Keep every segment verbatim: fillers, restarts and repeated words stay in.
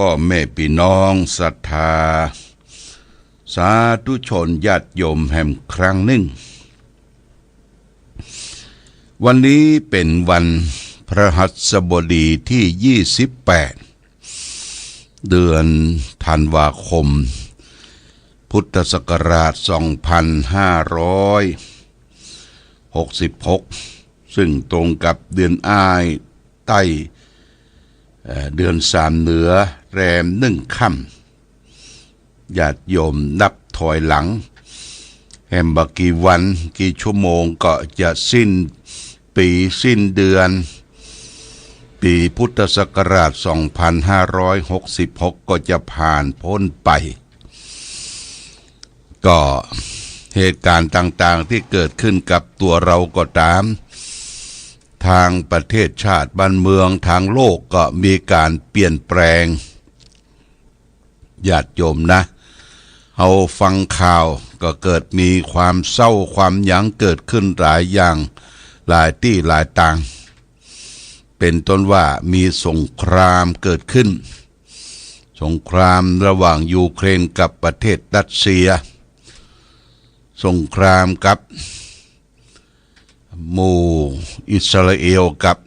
ป้อแม่ปี้น้องศรัทธาสาธุชนญาติโยมแหมครั้งนึ่ง วันนี้เป๋นวันพฤหัสบดีตี้ยี่สิบแปด เดือนธันวาคม พุทธศักราชสองพันห้าร้อยหกสิบหก ซึ่งตรงกับเดือนอ้ายใต้ เอ่อ เดือนสามเหนือแรมนึ่งค่ำ ญาติโยมนับถอยหลังแหมบ่กี่วันกี่ชั่วโมงก็จะสิ้นปีสิ้นเดือน ปีพุทธศักราชสองพันห้าร้อยหกสิบหกก็จะผ่านพ้นไป ก็เหตุการณ์ต่างๆ ตี้เกิดขึ้นกับตั๋วเฮาก็ต๋าม ตางประเทศชาติบ้านเมืองตางโลกก็มีก๋านเปลี่ยนแปลง ญาติโยมนะ เฮาฟังข่าวก็เกิดมีความเศร้าความหยังเกิดขึ้นหลายอย่างหลายตี้หลายตาง เป๋นต้นว่ามีสงครามเกิดขึ้น สงครามระหว่างยูเครนกับประเทศรัสเซีย สงครามกับหมู่อิสราเอลกับ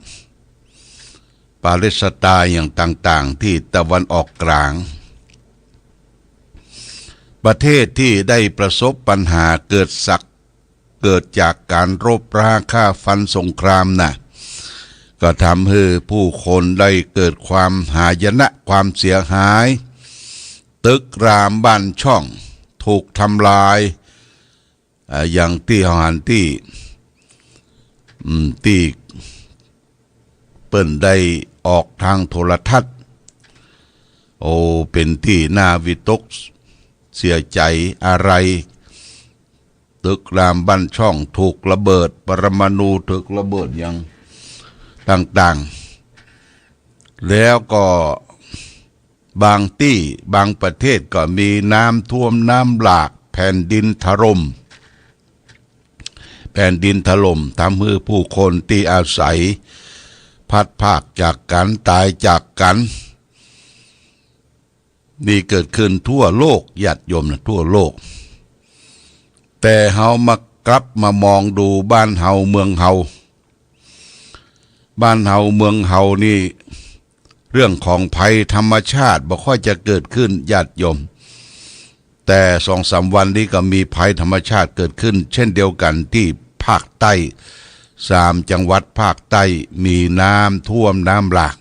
ปาเลสไตน์อย่างต่างๆ ตี้ตะวันออกกลาง ประเทศตี้ได้ประสบปัญหาเกิดสัก เกิดจากก๋านรบราฆ่าฟันสงครามน่ะ ก็ทำหื้อผู้คนได้เกิดความหายนะความเสียหาย ตึกรามบ้านช่องถูกทำลาย อ่า อย่างตี้เฮาหันตี้ อืม ตี้เปิ้นได้ออกตางโทรทัศน์ โอ้ เป๋นตี้น่าวิตกเสียใจ๋อะไร ตึกรามบ้านช่องถูกระเบิด ปรมาณูถูกระเบิดอย่างต่างๆ แล้วก็บางตี้บางประเทศก็มีน้ำท่วมน้ำหลาก แผ่นดินถล่ม แผ่นดินถล่มทำหื้อผู้คนตี้อาศัยพลัดพรากจากกั๋น ต๋ายจากกั๋น นี่เกิดขึ้นทั่วโลก ญาติโยมนะ ทั่วโลก แต่เฮามากลับมามองดูบ้านเฮาเมืองเฮา บ้านเฮาเมืองเฮานี่ เรื่องของภัยธรรมชาติบ่ค่อยจะเกิดขึ้น ญาติโยม แต่สองสามวันนี้ก็มีภัยธรรมชาติเกิดขึ้น เช่นเดียวกั๋นตี้ภาคใต้ สามจังหวัดภาคใต้มีน้ำท่วมน้ำหลาก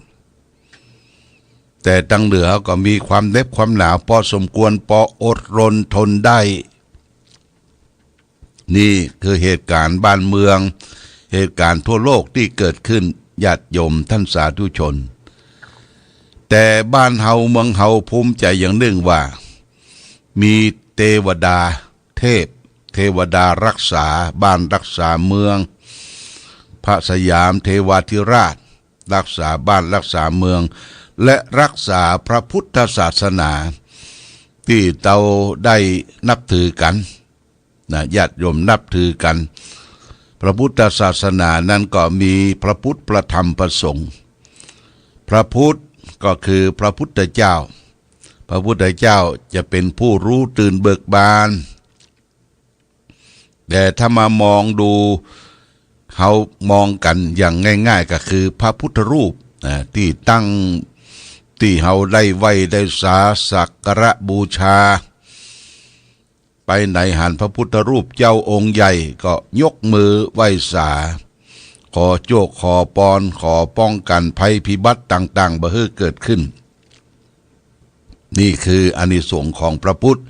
แต่ตางเหนือก็มีความเหน็บความหนาวพอสมควร ปออดรนทนได้ นี่คือเหตุก๋ารณ์บ้านเมือง เหตุก๋ารณ์ทั่วโลกตี้เกิดขึ้น ญาติโยมท่านสาธุชน แต่บ้านเฮาเมืองเฮาภูมิใจ๋อย่างนึ่งว่า มีเตวดาเทพ เตวดารักษาบ้านรักษาเมือง พระสยามเทวาธิราช รักษาบ้านรักษาเมือง และรักษาพระพุทธศาสนา ตี้เฮาได้นับถือกั๋นนะ ญาติโยมนับถือกั๋น พระพุทธศาสนานั้นก็มีพระพุทธ พระธรรม พระสงฆ์ พระพุทธก็คือพระพุทธเจ้า พระพุทธเจ้าจะเป๋นผู้รู้ตื่นเบิกบาน แต่ถ้ามามองดู เฮามองกั๋นอย่างง่ายๆ ก็คือพระพุทธรูปนะ ตี้ตั้ง ตี้เฮาได้ไหว้ได้สาสักการะบูชา ไปไหนหันพระพุทธรูปเจ้าองค์ใหญ่ก็ยกมือไหว้สา ขอโจคขอปอน ขอป้องกั๋นภัยพิบัติต่างๆ บ่หื้อเกิดขึ้น นี่คืออานิสงส์ของพระพุทธ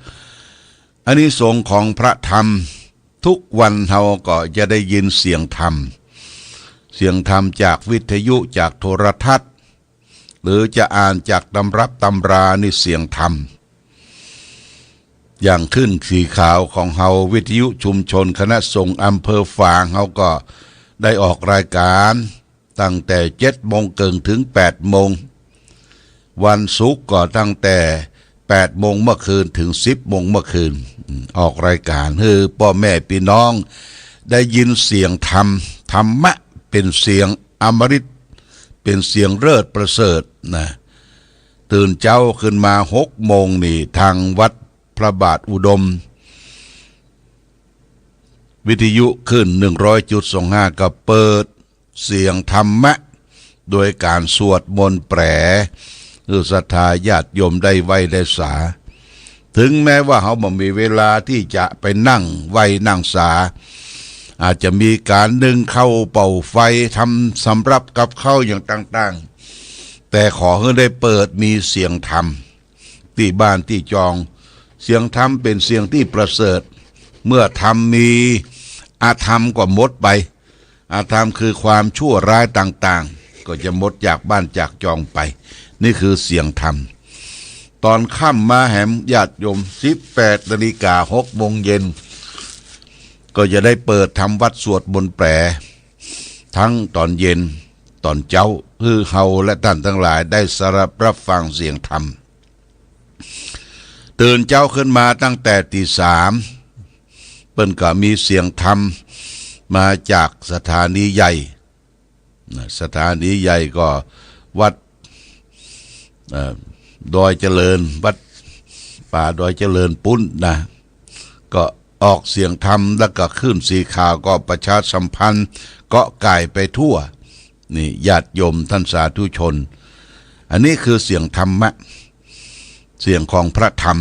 อานิสงส์ของพระธรรม ทุกวันเฮาก็จะได้ยินเสียงธรรม เสียงธรรมจากวิทยุ จากโทรทัศน์ หรือจะอ่านจากตำรับตำรา นี่เสียงธรรม อย่างคลื่นสีขาวของเฮา วิทยุชุมชนคณะสงฆ์อำเภอฝาง เฮาก็ได้ออกรายก๋าน ตั้งแต่เจ็ดโมงเกิ่งถึงแปดโมง วันศุกร์ก็ตั้งแต่แปดโมงเมื่อคืนถึงสิบโมงเมื่อคืน อืม ออกรายก๋านหื้อป้อแม่ปี้น้องได้ยินเสียงธรรม ธรรมะเป๋นเสียงอมฤต เป๋นเสียงเลิศประเสริฐนะ ตื่นเจ๊าขึ้นมาหกโมงนี่ ตางวัดพระบาทอุดม วิทยุคลื่นหนึ่งร้อยจุดสองห้าก็เปิดเสียงธรรมะ โดยก๋านสวดมนต์แปล หื้อศรัทธาญาติโยมได้ไหว้ได้สา เถิงแม้ว่าเฮาบ่มีเวลาตี้จะไปนั่งไหว้นั่งสา อาจจะมีก๋านนึ่งข้าวเป่าไฟ ทำสำรับกับข้าวอย่างต่างๆ แต่ขอหื้อได้เปิดมีเสียงธรรม ตี้บ้านตี้จอง เสียงธรรมเป๋นเสียงตี้ประเสริฐ เมื่อธรรมมี อธรรมก็หมดไป อธรรมคือความชั่วร้ายต่างๆ ก็จะหมดจากบ้านจากจองไป นี่คือเสียงธรรม ต๋อนค่ำมาแหมญาติโยม สิบแปดนาฬิกา หกโมงเย็น ก็จะได้เปิดธรรมวัตรสวดมนต์แปล ตึงต๋อนเย็น ต๋อนเจ๊า หื้อเฮาและต้านตังหลายได้สดับรับฟังเสียงธรรม ตื่นเจ๊าขึ้นมาตั้งแต่ตี๋สาม เปิ้นก็มีเสียงธรรมมาจากสถานีใหญ่นะ สถานีใหญ่ก็วัด เอ่อ ดอยเจริญ วัดป่าดอยเจริญปู๊นนะ ก็ออกเสียงธรรม แล้วก็คลื่นสีขาวก็ประชาสัมพันธ์ ก็ก่ายไปทั่ว นี่ญาติโยมต้านสาธุชน อันนี้คือเสียงธรรมะ เสียงของพระธรรม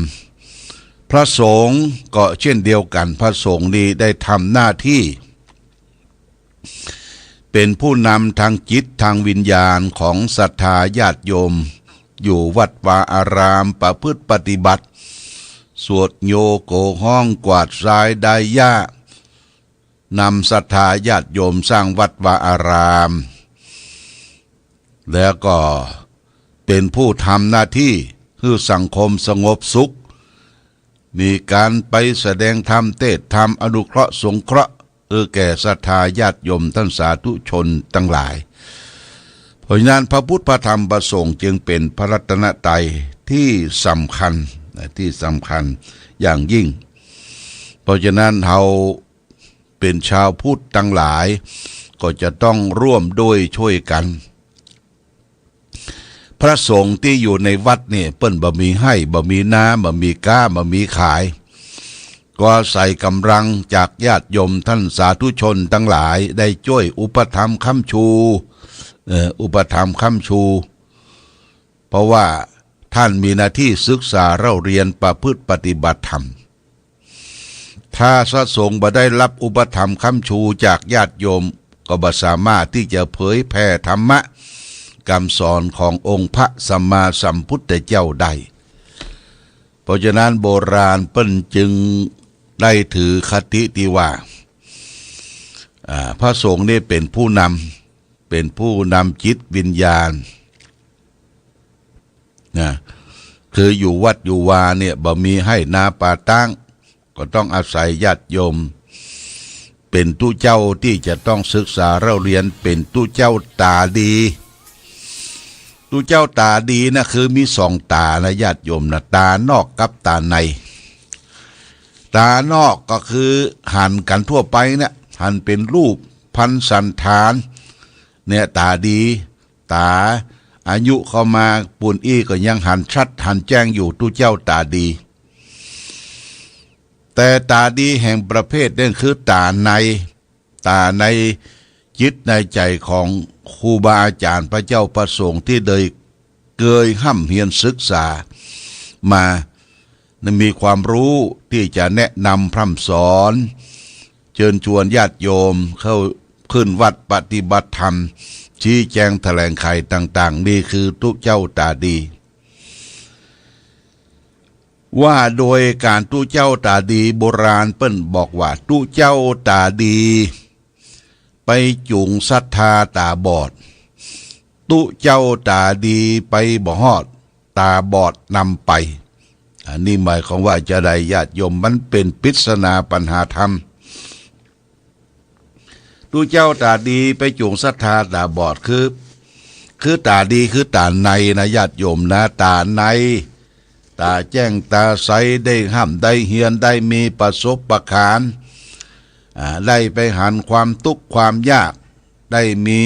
พระสงฆ์ก็เช่นเดียวกั๋น พระสงฆ์นี้ได้ทำหน้าตี้ เป๋นผู้นำตางจิตตางวิญญาณของศรัทธาญาติโยม อยู่วัดวาอารามประพฤติปฏิบัติ สวดโยโกฮ้องกวาดซายดายหญ้า นำศรัทธาญาติโยมสร้างวัดวาอาราม แล้วก็เป๋นผู้ทำหน้าตี้หื้อสังคมสงบสุข มีก๋านไปแสดงธรรม เตสน์ธรรม อนุเคราะห์สงเคราะห์ เออ แก่ศรัทธาญาติโยมต้านสาธุชนตังหลาย เพราะฉะนั้นพระพุทธพระธรรมพระสงฆ์จึงเป๋นพระรัตนตรัยตี้สำคัญนะ ตี้สำคัญอย่างยิ่ง เพราะฉะนั้นเฮาเป๋นชาวพุทธตังหลาย ก็จะต้องร่วมด้วยช่วยกั๋น พระสงฆ์ตี้อยู่ในวัดนี่ เปิ้นบ่มีไฮ่ บ่มีนา บ่มีก๊า บ่มีขาย ก็อาศัยก๋ำลังจากญาติโยมต้านสาธุชนตังหลาย ได้จ้วยอุปถัมภ์ค้ำชู เอ่อ อุปถัมภ์ค้ำชู เพราะว่าต้านมีหน้าตี้ศึกษาเล่าเรียนประพฤติปฏิบัติธรรม ถ้าพระสงฆ์บ่ได้รับอุปถัมภ์ค้ำชูจากญาติโยม ก็บ่สามารถตี้จะเผยแผ่ธรรมะกำสอนขององค์พระสัมมาสัมพุทธเจ้าได้ เพราะฉะนั้นโบราณเปิ้นจึงได้ถือคติตี้ว่า อ่า พระสงฆ์นี่เป๋นผู้นำ เป๋นผู้นำจิตวิญญาณ นะ คืออยู่วัดอยู่วาเนี่ย บ่มีไฮ่นาป่าต๊าง ก็ต้องอาศัยญาติโยม เป๋นตุ๊เจ้าตี้จะต้องศึกษาเล่าเรียน เป๋นตุ๊เจ้าต๋าดี ตุ๊เจ้าต๋าดีนะ คือมีสองต๋านะญาติโยมนะ ต๋านอกกับต๋าใน ต๋านอกก็คือหันกั๋นทั่วไปเนี่ย หันเป๋นรูปพรรณสันฐาน เนี่ยต๋าดี ต๋าอายุเข้ามาปูนอี้ก็ยังหันชัดหันแจ้งอยู่ ตุ๊เจ้าต๋าดี แต่ต๋าดีแห่งประเภทนี้คือต๋าใน ต๋าในจิตในใจ๋ของครูบาอาจ๋ารย์พระเจ้าพระสงฆ์ตี้ได้เกยฮ่ำเฮียนศึกษามา มีความฮู้ตี้จะแนะนำพร่ำสอน เจิญจวนญาติโยมเข้าขึ้นวัดปฏิบัติธรรม ชี้แจงแถลงไขต่างๆ นี่คือตุ๊เจ้าต๋าดี ว่าโดยก๋านตุ๊เจ้าต๋าดี โบราณเปิ้นบอกว่า ตุ๊เจ้าต๋าดีไปจูงศรัทธาต๋าบอด ตุ๊เจ้าต๋าดีไปบ่ฮอด ต๋าบอดนำไป อันนี้หมายความว่าจาใดญาติโยม มันเป๋นปริศนาปัญหาธรรม ตุ๊เจ้าต๋าดีไปจูงศรัทธาต๋าบอด คือ คือต๋าดีคือต๋าในนะญาติโยมนะ ต๋าใน ต๋าแจ้งต๋าใส ได้ฮ่ำได้เฮียน ได้มีประสบการณ์ อ่า ได้ไปหันความตุ๊กข์ความยาก ได้มี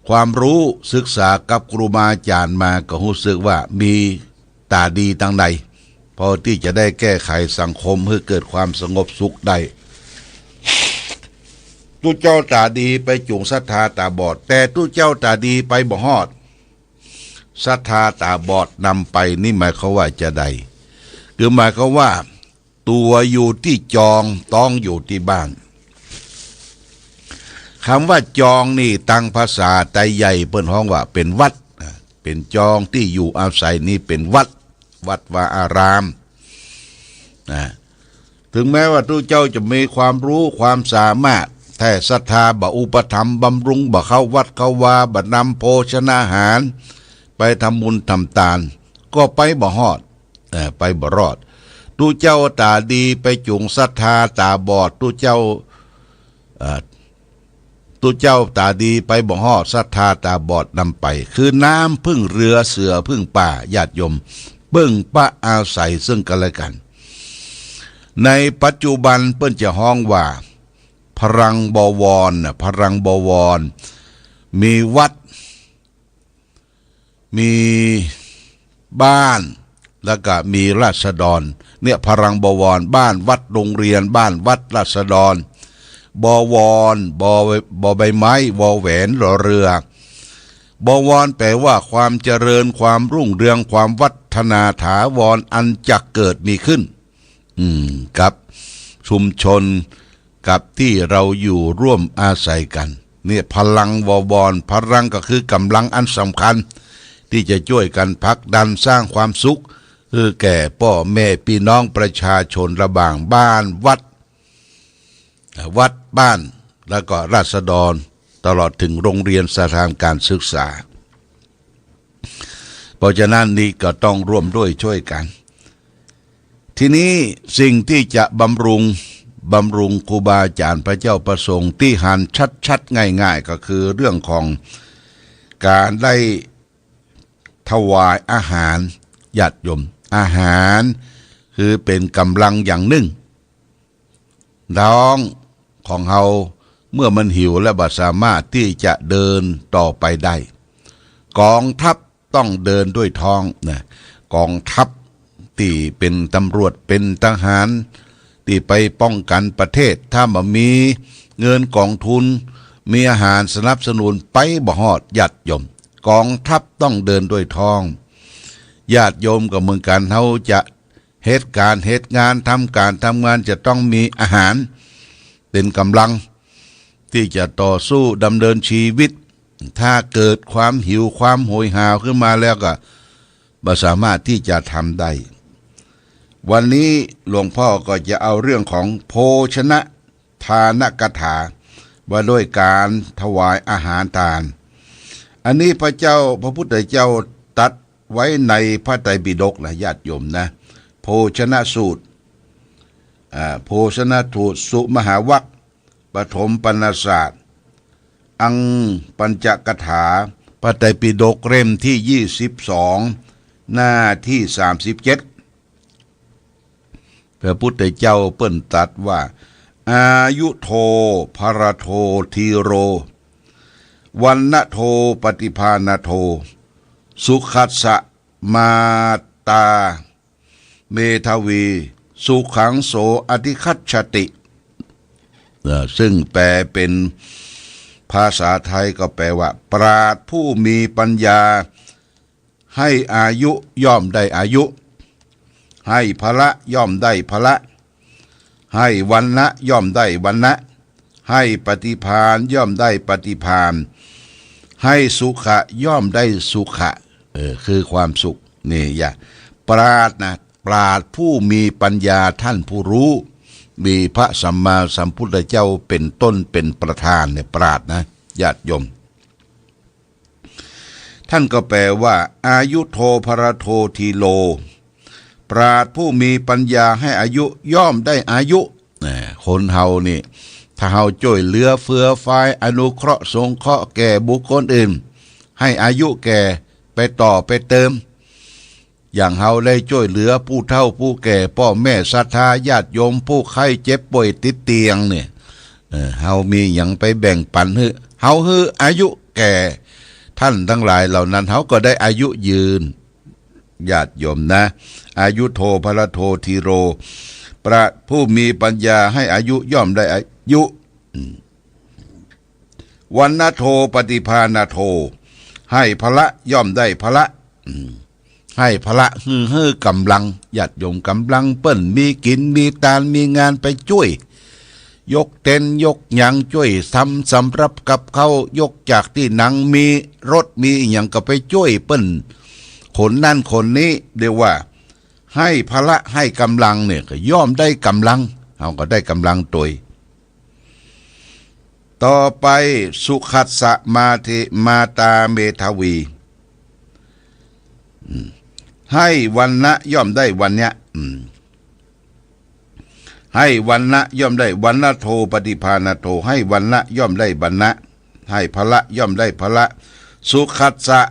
ความฮู้ ศึกษากับครูบาอาจ๋ารย์มา ก็ฮู้สึกว่ามีต๋าดีตังใด พอตี้จะได้แก้ไขสังคมหื้อเกิดความสงบสุขได้ ตุ๊เจ้าต๋าดีไปจูงศรัทธาต๋าบอด แต่ตุ๊เจ้าต๋าดีไปบ่ฮอด ศรัทธาต๋าบอดนำไป นี่หมายความว่าจาใด คือหมายความว่า ตั๋วอยู่ตี้จอง ต๊องอยู่ตี้บ้าน กำว่าจองนี่ตางภาษาไตใหญ่เปิ้นฮ้องว่าเป๋นวัด อ่า เป๋นจองตี้อยู่อาศัยนี่เป๋นวัด วัดวาอาราม อ่า เถิงแม้ว่าตุ๊เจ้าจะมีความฮู้ความสามารถ แต่ศรัทธาบ่อุปถัมภ์บำรุง บ่เข้าวัดเข้าวา บ่นำโภชนาหารไปทำบุญทำตาน ก็ไปบ่ฮอด เอ่อ ไปบ่รอด ตุ๊เจ้าต๋าดีไปจูงศรัทธาต๋าบอด ตุ๊เจ้า เอ่อ ตุ๊เจ้าต๋าดีไปบ่ฮอด ศรัทธาต๋าบอดนำไป คือน้ำพึ่งเรือ เสือพึ่งป่า ญาติโยม เปิ้งปะอาศัยซึ่งกั๋นและกั๋น ในปัจจุบันเปิ้นจะฮ้องว่า พลังบวรน่ะ พลังบวร มีวัด มีบ้าน แล้วก็มีราษฎร เนี่ย พลังบวร บ้าน วัด โรงเรียน บ้าน วัด ราษฎร บวร บ บอใบไม้ วอแหวน รอเรือ บวรแปลว่าความเจริญ ความรุ่งเรือง ความวัฒนาถาวรอันจะเกิดมีขึ้น อืม กับชุมชน กับตี้เฮาอยู่ร่วมอาศัยกั๋น เนี่ย พลังบวร พลังก็คือกำลังอันสำคัญ ตี้จะจ้วยกั๋นผลักดันสร้างความสุข หื้อแก่ป้อแม่ปี้น้องประชาชนระหว่างบ้าน วัด วัด บ้าน แล้วก็ราษฎร ตลอดเถิงโรงเรียน สถานการศึกษา เพราะฉะนั้นนี่ก็ต้องร่วมด้วยช่วยกั๋น ทีนี้สิ่งตี้จะบำรุง บำรุงครูบาอาจ๋ารย์ พระเจ้าพระสงฆ์ ตี้หันชัดๆ ง่ายๆ ก็คือเรื่องของก๋านได้ถวายอาหาร ญาติโยม อาหารคือเป๋นกำลังอย่างนึ่ง ต๊องของเฮาเมื่อมันหิวแล้วบ่สามารถตี้จะเดินต่อไปได้ ก๋องทัพต้องเดินด้วยท้องนะ ก๋องทัพตี้เป๋นตำรวจ เป๋นทหาร ตี้ไปป้องกั๋นประเทศ ถ้าบ่มีเงินก๋องทุน มีอาหารสนับสนุน ไปบ่ฮอด ญาติโยม ก๋องทัพต้องเดินด้วยท้อง ญาติโยมก็เหมือนกั๋น เฮาจะ เหตุก๋ารณ์เหตุงาน ทำก๋านทำงาน จะต้องมีอาหารเป๋นกำลังตี้จะต่อสู้ดำเนินชีวิต ถ้าเกิดความหิวความโหยหาขึ้นมาแล้วก็บ่สามารถตี้จะทำได้ วันนี้หลวงพ่อก็จะเอาเรื่องของโภชนะ ทานกถา ว่าด้วยก๋านถวายอาหารตาน อันนี้พระเจ้า พระพุทธเจ้าตรัสไว้ในพระไตรปิฎกนะ ญาติโยมนะ โภชนสูตร อ่า โภชนสูตร สุมหาวรรค ปฐมปัณณศาสตร์ อังปัญจกถา พระไตรปิฎกเล่มตี้ยี่สิบสอง หน้าตี้สามสิบเจ็ด พระพุทธเจ้าเปิ้นตรัสว่า อายุโท พรโท ธีโร วัณโท ปฏิภาณโท สุขัสสะ มาตา เมธาวี สุขังโส อธิคัจฉติ เอ่อ ซึ่งแปลเป๋นภาษาไทยก็แปลว่า ปราชญ์ผู้มีปัญญา ให้อายุย่อมได้อายุ ให้พละย่อมได้พละ ให้วรรณะย่อมได้วรรณะ ให้ปฏิภาณย่อมได้ปฏิภาณ ให้สุขะย่อมได้สุขะ เออ คือความสุข นี่อย่า ปราชญ์นะ ปราชญ์ผู้มีปัญญา ท่านผู้ฮู้ มีพระสัมมาสัมพุทธเจ้าเป๋นต้นเป๋นประธานเนี่ย ปราชญ์นะ ญาติโยม ท่านก็แปลว่า อายุโท พรโท ธีโร ปราชญ์ผู้มีปัญญาให้อายุย่อมได้อายุ แหม คนเฮานี่ ถ้าเฮาจ้วยเหลือเฟือฟาย อนุเคราะห์สงเคราะห์แก่บุคคลอื่น ให้อายุแก่ไปต่อไปเติม อย่างเฮาได้จ้วยเหลือผู้เฒ่าผู้แก่ ป้อแม่ศรัทธาญาติโยม ผู้ไข้เจ็บป่วยติดเตียงเนี่ย เออ เฮามีหยังไปแบ่งปันหื้อ เฮาหื้ออายุแก่ ท่านตังหลายเหล่านั้น เขาก็ได้อายุยืน ญาติโยมนะ อายุโท พละโท ธีโร พระผู้มีปัญญาให้อายุย่อมได้อายุ อืม วัณโท ปฏิภาณโท ให้พละย่อมได้พละ อืม ให้พละ หื้อ หื้อกำลัง ญาติโยม กำลังเปิ้นมีกิ๋นมีตาน มีงานไปจ้วย ยกเต็นท์ยกหยังจ้วย ทำสำรับกับข้าว ยกจากตี้หนัง มีรถ มีอะหยังก็ไปจ้วยเปิ้น ขนนั่นขนนี้ เรียกว่า ให้พละ ให้กำลังเนี่ย ก็ย่อมได้กำลัง เขาก็ได้กำลังตวย ต่อไป สุขัสสะ มาเท มาตาเมธาวี อืม ให้วัณณะย่อมได้วัณณะ อืม ให้วัณณะย่อมได้วัณโท ปฏิภาณโท ให้วัณณะย่อมได้วัณณะ ให้พละย่อมได้พละ สุขัสสะ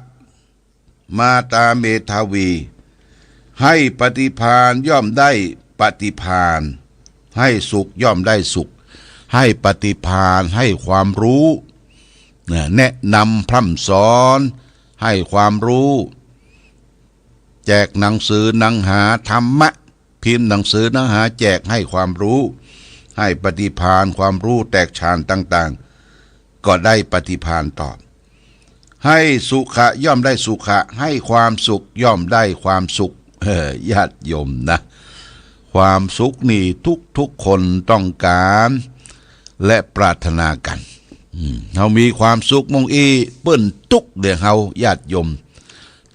มาตาเมธาวี ให้ปฏิภาณย่อมได้ปฏิภาณ ให้สุขย่อมได้สุข ให้ปฏิภาณ ให้ความรู้ นะ แนะนำพร่ำสอน ให้ความรู้ แจกหนังสือหนังหาธรรมะ พิมพ์หนังสือหนังหาแจกให้ความรู้ ให้ปฏิภาณความรู้แตกฉานต่างๆ ก็ได้ปฏิภาณตอบ ให้สุขะย่อมได้สุขะ ให้ความสุขย่อมได้ความสุข เออ ญาติโยมนะ ความสุขนี่ทุกๆ คนต้องการ และปรารถนากั๋น อืม เฮามีความสุขมองอี้ เปิ้นตุ๊กเดียวเฮา ญาติโยม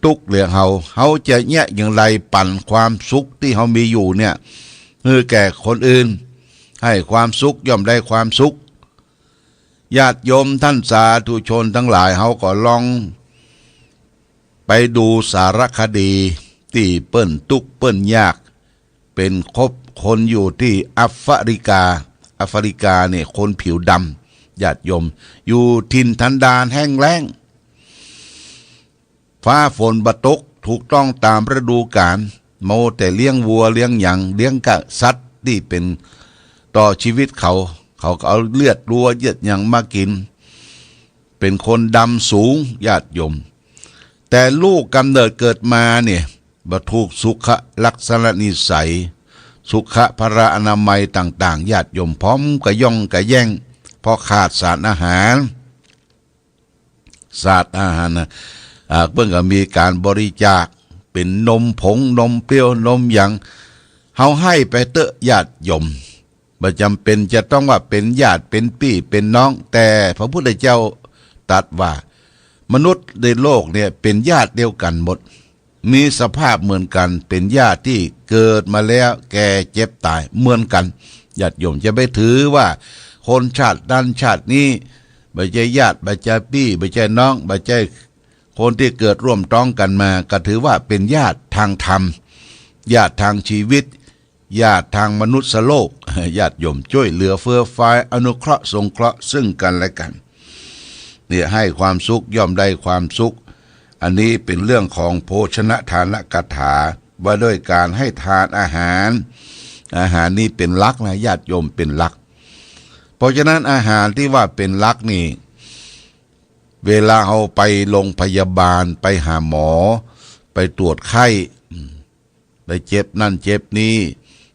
ตุ๊กเดียวเฮา เฮาจะเยียะอย่างไรปั๋นความสุขตี้เฮามีอยู่เนี่ย หื้อแก่คนอื่น ให้ความสุขย่อมได้ความสุข ญาติโยมท่านสาธุชนตังหลาย เฮาก็ลองไปดูสารคดีตี้เปิ้นตุ๊กเปิ้นยาก เป๋นคบคนอยู่ตี้แอฟริกา แอฟริกาเนี่ยคนผิวดำ ญาติโยม อยู่ถิ่นกันดารแห้งแล้ง ฟ้าฝนบ่ตกถูกต้องต๋ามฤดูก๋าล มัวแต่เลี้ยงวัวเลี้ยงหยัง เลี้ยงกะสัตว์ตี้เป๋นต่อชีวิตเขา เขาก็เอาเลือดวัวเลือดหยังมากิ๋น เป๋นคนดำสูง ญาติโยม แต่ลูกกำเนิดเกิดมาเนี่ย บ่ถูกสุขลักษณะนิสัย สุขพลานามัยต่างๆ ญาติโยม พร้อมกะย่องกะแย่ง เพราะขาดสารอาหาร สารอาหารนะ อ่า เปิ้นก็มีก๋านบริจาค เป๋นนมผง นมเปรี้ยว นมหยัง เฮาให้ไปเต๊อะ ญาติโยม บ่จ๋ำเป๋นจะต้องว่าเป๋นญาติ เป๋นปี้ เป๋นน้อง แต่พระพุทธเจ้าตรัสว่า มนุษย์ในโลกเนี่ยเป๋นญาติเดียวกั๋นหมด มีสภาพเหมือนกั๋น เป๋นญาติตี้เกิดมาแล้ว แก่ เจ็บ ต๋าย เหมือนกั๋น ญาติโยม จะไปถือว่าคนชาตินั้นชาตินี้ บ่ใจ้ญาติ บ่ใจ้ปี้ บ่ใจ้น้อง บ่ใจ้คนตี้เกิดร่วมต๊องกั๋นมา ก็ถือว่าเป๋นญาติตางธรรม ญาติตางชีวิต ญาติตางมนุษย์โลก ญาติโยม จ้วยเหลือเฟือฟาย อนุเคราะห์สงเคราะห์ซึ่งกั๋นและกั๋น เนี่ย ให้ความสุขย่อมได้ความสุข อันนี้เป๋นเรื่องของโภชนทานกถา ว่าด้วยก๋านให้ทานอาหาร อาหารนี่เป๋นหลักนะ ญาติโยม เป๋นหลัก เพราะฉะนั้นอาหารตี้ว่าเป๋นหลักนี่ เวลาเฮาไปโรงพยาบาล ไปหาหมอ ไปตรวจไข้ อืม ไปเจ็บนั่นเจ็บนี่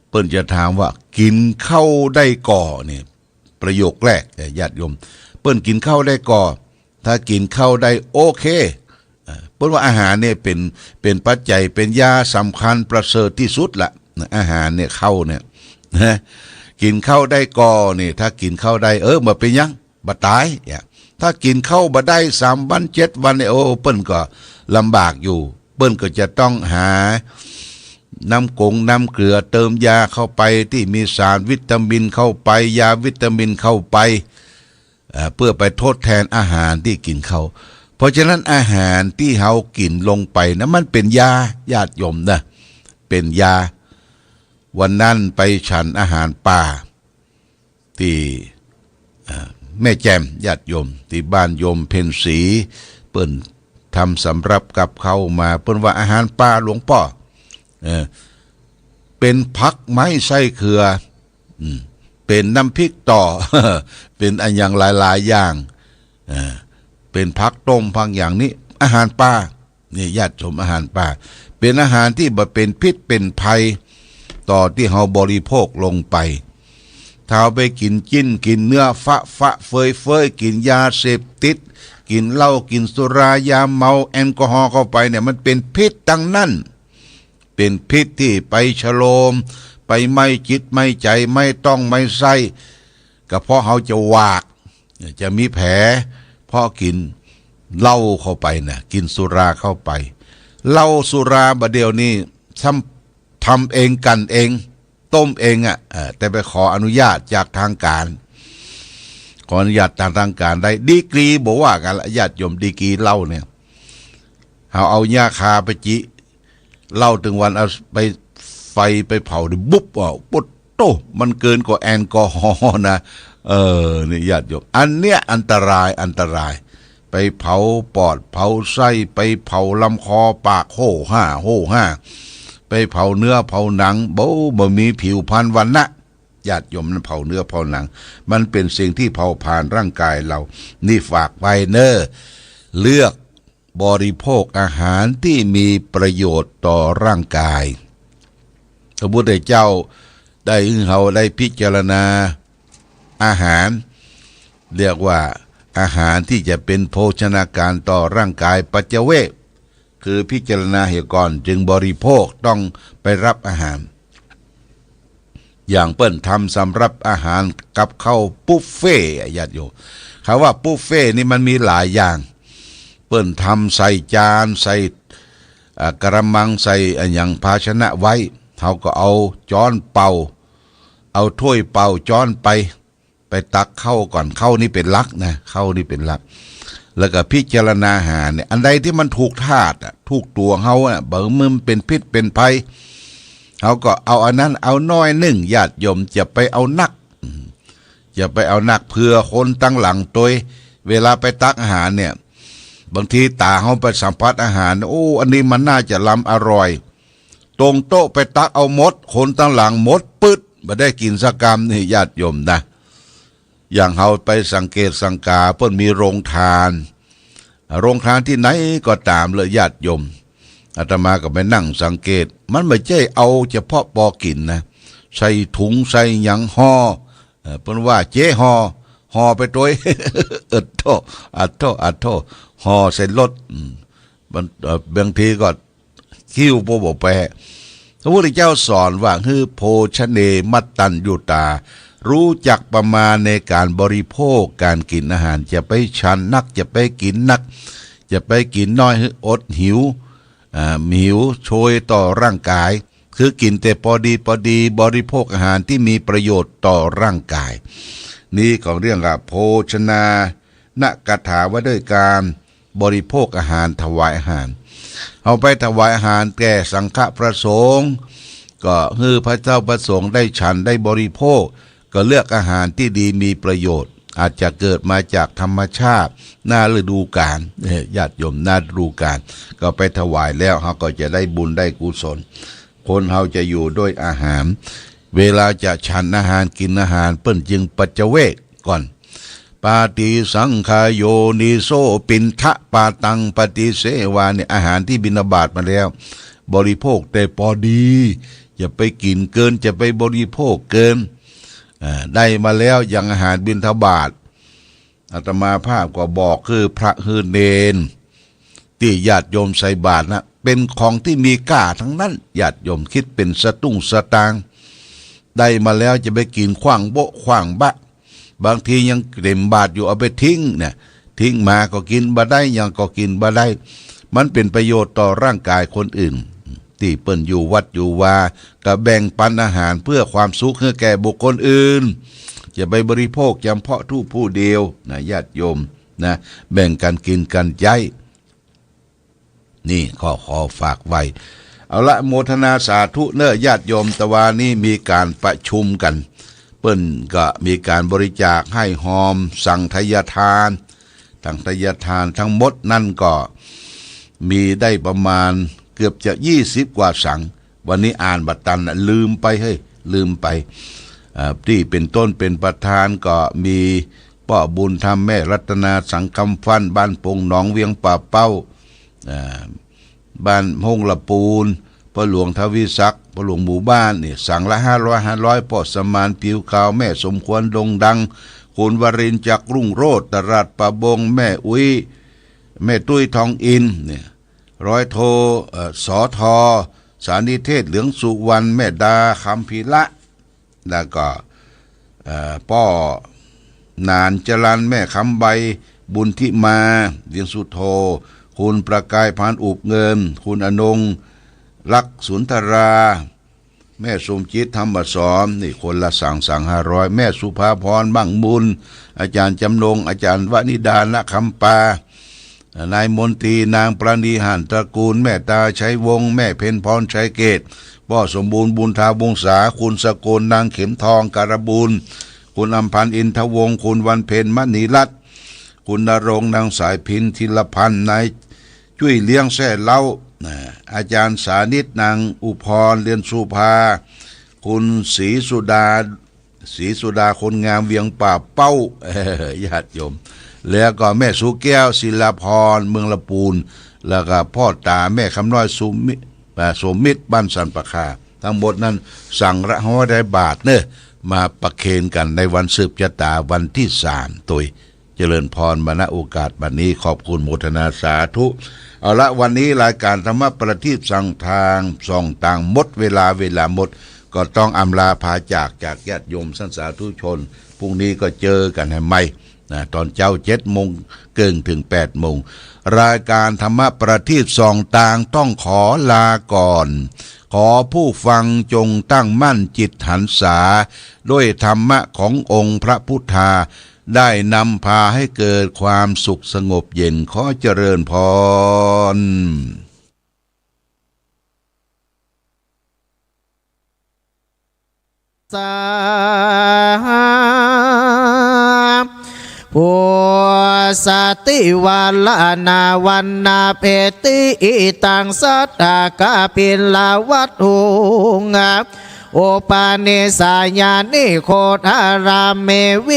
เปิ้นจะถามว่า กิ๋นข้าวได้ก่อ เนี่ย ประโยคแรก ญาติโยม เปิ้นกิ๋นข้าวได้ก่อ ถ้ากิ๋นข้าวได้ โอเค เอ่อ เปิ้นว่าอาหารเนี่ยเป๋น เป๋นปัจจัย เป๋นยาสำคัญประเสริฐตี้สุดละ อาหารเนี่ย ข้าวเนี่ย นะ กิ๋นข้าวได้ก่อเนี่ย ถ้ากิ๋นข้าวได้ เออ บ่เป๋นหยัง บ่ต๋าย เนี่ย ถ้ากิ๋นข้าวบ่ได้ สามวัน เจ็ดวันเนี่ย โอ้ เปิ้นก็ลำบากอยู่ เปิ้นก็จะต้องหาน้ำกงน้ำเกลือ เติมยาเข้าไป ตี้มีสารวิตามินเข้าไป ยาวิตามินเข้าไป เอ่อ เปื้อไปทดแทนอาหารตี้กิ๋นข้าว เพราะฉะนั้นอาหารตี้เฮากิ๋นลงไปนะ มันเป๋นยา ญาติโยมนะ เป๋นยา วันนั้นไปฉันอาหารป่า ตี้ เอ่อ แม่แจ่ม ญาติโยม ตี้บ้านโยมเพ็ญศรี เปิ้นทำสำรับกับข้าวมา เปิ้นว่าอาหารป่าหลวงป้อ เออ เป๋นผักไม้ไส้เขือ อืม เป๋นน้ำพริกต่อ เป๋นอะหยังหลายๆ อย่าง เออ เป๋นผักต้มผักหยังนี่ อาหารป่า นี่ญาติโยม อาหารป่า เป๋นอาหารตี้บ่เป๋นพิษเป๋นภัย ต่อตี้เฮาบริโภคลงไป ถ้าเฮาไปกิ๋นจิ๊นกิ๋นเนื้อฟะฟะเฟยเฟย กิ๋นยาเสพติด กิ๋นเหล้ากิ๋นสุรายาเมาแอลกอฮอล์เข้าไปเนี่ย มันเป๋นพิษตังนั้น เป๋นพิษตี้ไปชะโลม ไปไหม้จิตไหม้ใจ๋ ไหม้ต๊องไหม้ไส้ กระเพาะเฮาจะวาก จะมีแผล เพราะกิ๋นเหล้าเข้าไปนะ กิ๋นสุราเข้าไป เหล้าสุราบ่าเดี่ยวนี้ทำ ทำเองกลั่นเอง ต้มเองอะ เออ แต่ไปขออนุญาตจากทางก๋าน ขออนุญาตจากทางก๋านได้ ดีกรีบ่ว่ากั๋นละญาติโยม ดีกรีเหล้าเนี่ย เฮาเอาหญ้าคาไปจิ เหล้าตึงวันเอาไป ไฟไปเผานี่ บุบ อ้าว ปุ๊ดโต้ มันเกินกว่าแอลกอฮอล์นะ เออ นี่ญาติโยม อันเนี้ยอันตราย อันตราย ไปเผาปอดเผาไส้ ไปเผาลำคอปาก โห้ห้า โห้ห้า ไปเผาเนื้อเผาหนัง บ่ บ่มีผิวพรรณวรรณะ ญาติโยม มันเผาเนื้อเผาหนัง มันเป๋นสิ่งตี้เผาผลาญร่างก๋ายเฮา นี่ฝากไว้เน่อ เลือกบริโภคอาหารตี้มีประโยชน์ต่อร่างก๋าย พระพุทธเจ้าได้หื้อเฮาได้พิจารณาอาหาร เรียกว่าอาหารตี้จะเป๋นโภชนาการต่อร่างก๋าย ปัจจเวก คือพิจารณาเหียก่อนจึงบริโภค ต้องไปฮับอาหาร อย่างเปิ้นทำสำหรับอาหารกับข้าวบุฟเฟ่ต์อะญาติโยม คำว่าบุฟเฟ่ต์นี่มันมีหลายอย่าง เปิ้นทำใส่จาน ใส่ อ่า กะละมัง ใส่อะหยังภาชนะไว้ เฮาก็เอาจ๊อนเป่า เอาถ้วยเป่าจ๊อนไป ไปตักข้าวก่อน ข้าวนี่เป๋นหลักนะ ข้าวนี่เป๋นหลัก แล้วก็พิจารณาอาหารเนี่ย อันใดตี้มันถูกธาตุอะ ถูกตั๋วเฮาอะ บ่ มันเป๋นพิษเป๋นภัย เฮาก็เอาอันนั้น เอาน้อยนึ่ง ญาติโยม จะไปเอานัก อืม จะไปเอานัก เผื่อคนตังหลังตวย เวลาไปตักอาหารเนี่ย บางทีต๋าเฮาไปสัมผัสอาหาร โอ้ อันนี้มันน่าจะลำอร่อย ตรงโต๊ะไปตักเอาหมด คนตังหลังหมดปึ๊ด บ่ได้กิ๋นสักกำนี่ญาติโยมนะ อย่างเฮาไปสังเกตสังกา เปิ้นมีโรงทาน โรงทานตี้ไหนก็ต๋ามเลยญาติโยม อาตมาก็ไปนั่งสังเกต มันบ่ใจ้เอาเฉพาะปอกิ๋นนะ ใส่ถุงใส่หยังห่อ เอ่อ เปิ้นว่าเจ๊ห่อ ห่อไปตวย เอิดโธ่ อัดโธ่ อัดโธ่ ห่อใส่รถ อืม มัน เอ่อ บางทีก็ หิ้วบ่ บ่แป พระพุทธเจ้าสอนว่า หื้อโภชเน มัตตัญญูตา รู้จักประมาณในการบริโภค การกิ๋นอาหาร จะไปฉันนัก จะไปกิ๋นนัก จะไปกิ๋นน้อย หื้ออดหิว อ่า หิวโชยต่อร่างก๋าย คือกิ๋นแต่ปอดีปอดี บริโภคอาหารตี้มีประโยชน์ต่อร่างก๋าย นี่ของเรื่องละ โภชนา นกถาว่าด้วยการบริโภคอาหาร ถวายอาหาร เอาไปถวายอาหารแก่สังฆพระสงฆ์ ก็หื้อพระเจ้าพระสงฆ์ได้ฉันได้บริโภค ก็เลือกอาหารตี้ดีมีประโยชน์ อาจจะเกิดมาจากธรรมชาติ หน้าฤดูกาล เอ่อ ญาติโยม หน้าฤดูกาล ก็ไปถวายแล้ว เฮาก็จะได้บุญได้กุศล คนเฮาจะอยู่ด้วยอาหาร เวลาจะฉันอาหารกิ๋นอาหาร เปิ้นจึงปัจจเวกก่อน ปาติสังขายโยนิโส ปิณฑปาตังปฏิเสวา เนี่ย อาหารตี้บิณฑบาตมาแล้ว บริโภคแต่ปอดี อย่าไปกิ๋นเกิน อย่าไปบริโภคเกิน อ่า ได้มาแล้วอย่างอาหารบิณฑบาต อาตมาภาพก็บอกหื้อพระหื้อเณร ตี้ญาติโยมใส่บาตรนะ เป๋นของตี้มีก้าตังนั้น ญาติโยม กึ๊ดเป๋นสตุ้งสตางค์ ได้มาแล้วจะไปกิ๋นขว้างโบ๊ะขว้างบะ บางทียังเต๋มบาตรอยู่ เอาไปทิ้งเนี่ย ทิ้ง หมาก็กิ๋นบ่ได้ หยังก็กิ๋นบ่ได้ มันเป๋นประโยชน์ต่อร่างก๋ายคนอื่น ตี้เปิ้นอยู่วัดอยู่วา ก็แบ่งปันอาหารเพื่อความสุขหื้อแก่บุคคลอื่น อย่าไปบริโภคเฉพาะผู้ผู้เดียวนะ ญาติโยมนะ แบ่งกั๋นกิ๋นกั๋นใจ๊ นี่ข้อขอฝากไว้ เอาละ โมทนาสาธุเน่อญาติโยม ตะวานี้มีก๋านประชุมกั๋น เปิ้นก็มีก๋านบริจาคให้ฮอมสังฆทายทาน สังฆทายทานทั้งหมดนั่นก็มีได้ประมาณเกือบจะยี่สิบกว่าสัง วันนี้อ่านบ่ตันนะ ลืมไปเฮ้ย ลืมไป อ่า ตี้เป๋นต้นเป๋นประธานก็มี ป้อบุญธรรม แม่รัตนา สังคำฟั่น บ้านปงหนอง เวียงป่าเป้า อ่า บ้านห้องละปูน ป้อหลวงทวีศักดิ์ ป้อหลวงหมู่บ้าน นี่ สังละห้าร้อย ห้าร้อย ป้อสมาน ผิวขาว แม่สมควร โด่งดัง คุณวรินทร์ จักรรุ่งโรจน์ ตลาดป่าบง แม่อุ๊ย แม่ตุ้ย ทองอินทร์ เนี่ย ร้อยโท เอ่อ สอทอ สานิเทศ เหลืองสุวรรณ แม่ดา คำพีระ แล้วก็ เอ่อ ป้อหนานจรัญ แม่คำใบ บุญทิมา เวียงสุโธ คุณประกาย พานอุบเงิน คุณอนงค์ ลักษณ์สุนทรา แม่สมจิต ธรรมสอน นี่คนละสัง สังห้าร้อย แม่สุภาพร มั่งมูล อาจารย์จำนง อาจารย์วนิดา ณ คำปา นายมนตรี นางประณี หันตระกูล แม่ตา ชัยวงศ์ แม่เพ็ญพร ชัยเกต ป้อสมบูรณ์ บุญทาวงศา คุณสกล นางเข็มทอง การบูล คุณอำพันธ์ อินทวงศ์ คุณวันเพ็ญ มณีรัตน์ คุณณรงค์ นางสายพิน ธีรพันธ์ นายจุ้ย เลี้ยงแซ่เล้า นะ อาจารย์สานิท นางอุพร เรือนสุภา คุณศรีสุดา ศรีสุดา คนงาม เวียงป่าเป้า เออ ญาติโยม แล้วก็แม่สุแก้ว ศิลาพร เมืองละปูน แล้วก็ป้อต๋า แม่คำน้อย สุมิ อ่า สมมิตร บ้านสันป่าข่า ทั้งหมดนั้นสังละห้าร้อยบาทเนอะ มาประเคนกั๋นในวันสืบชะตาวันตี้สาม ตวย เจริญพรมา ณ โอกาสบัดนี้ ขอบคุณโมทนาสาธุ เอาละ วันนี้รายก๋านธรรมะประทีปส่องตาง ส่องตาง หมดเวลา เวลาหมด ก็ต้องอำลาพาจาก จากญาติโยมสันสาธุชน พรุ่งนี้ก็เจอกั๋นให้ใหม่ นะ ต๋อนเจ๊าเจ็ดโมงเกิ่งเถิงแปดโมง รายก๋านธรรมะประทีปส่องตางต้องขอลาก่อน ขอผู้ฟังจงตั้งมั่นจิตหันษา ด้วยธรรมะขององค์พระพุทธา ได้นำพาให้เกิดความสุขสงบเย็น ขอเจริญพร สา โภ สติวาลานาวันนาเพติอิตังสัตตากาปิลวัตถุง อุปาเนสายานิโคทาราเมวิ